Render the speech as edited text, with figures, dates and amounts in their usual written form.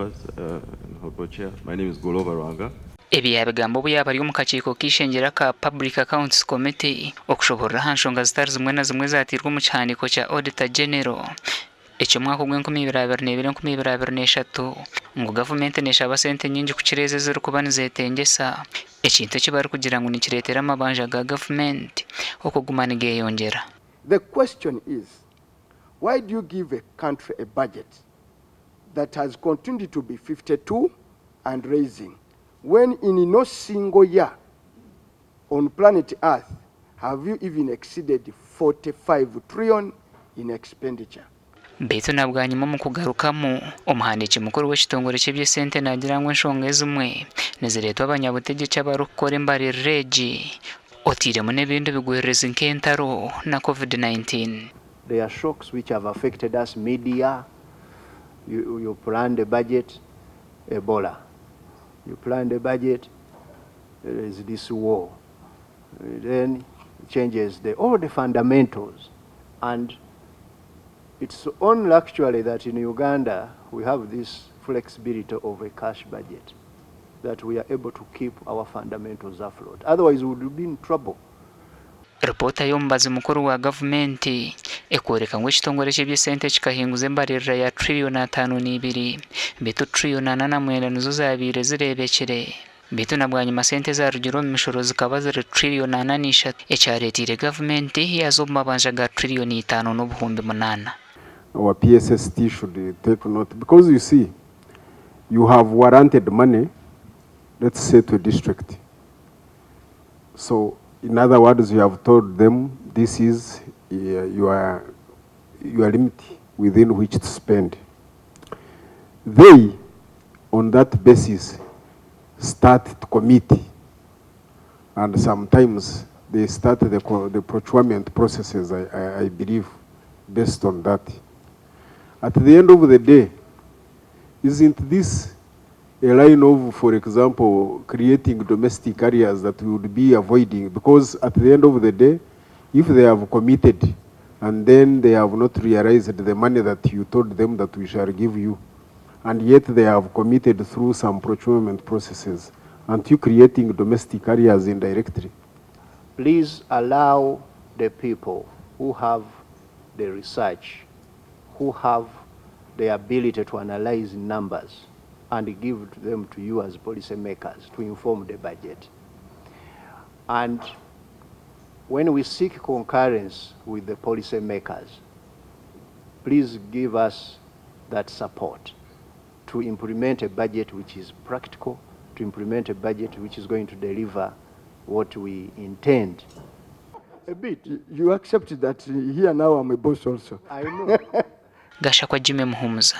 Members, Honourable Chair. My name is Golooba Lwanga. Ebi yaabigamba obu yaaba ari omu kakiiko k'eishengyero aka Public Accounts Committee okushoboorora aha nshonga zitari zimwe na zimwe ezaateirwe omu kihandiiko kya Auditor General eky'omwaka ogw'enkumi ibiri abiri n'ebiri enkumi ibiri abiri n'eshatu ngu gavumenti neeshaba sente nyingi kukira ezo ezirikuba nizetengyesa ekintu eki barikugira ngu nikireetera amabanja ga gavumenti okuguma nigeeyongyera. The question is, why do you give a country a budget that has continued to be 52 and raising when in no single year on planet earth have you even exceeded 45 trillion in expenditure? Beitu na bwanyima omu kugarukamu, omuhandiiki mukuru w'ekitongore ky'eby'esente naagira ngu enshonga ezimwe nizireetwa abanyabutegyeki abarikukora embaririra egi oteiremu n'ebindi bigwererezi nk'entaro na Covid-19. There are shocks which have affected us mid-year, you, you plan the budget, Ebola. You plan the budget, there is this war. Then changes the, all the fundamentals. And it's only actually that in Uganda we have this flexibility of a cash budget that we are able to keep our fundamentals afloat. Otherwise, we would be in trouble. Ripoota y'omubazi mukuru wa gavumenti ekworeka ngu ekitongore ky'eby'esente kikahinguza embaririra ya tiriyoni 52 beitu tiriyoni 49 nizo zabaire zireebekire. Beitu na bwanyima sente ezarugire omu mishoro zikaba ziri tiriyoni 43 ekyareeteire gavumenti yaaza omu mabanja ga tiriyoni 5.8. Our PSST should take note because you see, you have warranted money, let's say to a district. So, in other words, you have told them this is your limit within which to spend. They, on that basis, start to commit, and sometimes they start the procurement processes, I believe, based on that. At the end of the day, isn't this a line of, for example, creating domestic arrears that we would be avoiding? Because at the end of the day, if they have committed and then they have not realized the money that you told them that we shall give you, and yet they have committed through some procurement processes, aren't you creating domestic arrears indirectly? Please allow the people who have the research, who have the ability to analyze numbers and give them to you as policymakers to inform the budget. And when we seek concurrence with the policymakers, please give us that support to implement a budget which is practical, to implement a budget which is going to deliver what we intend. A bit. You accept that here now I'm a boss also. I know. Gashakwa Jimmy Muhumuza.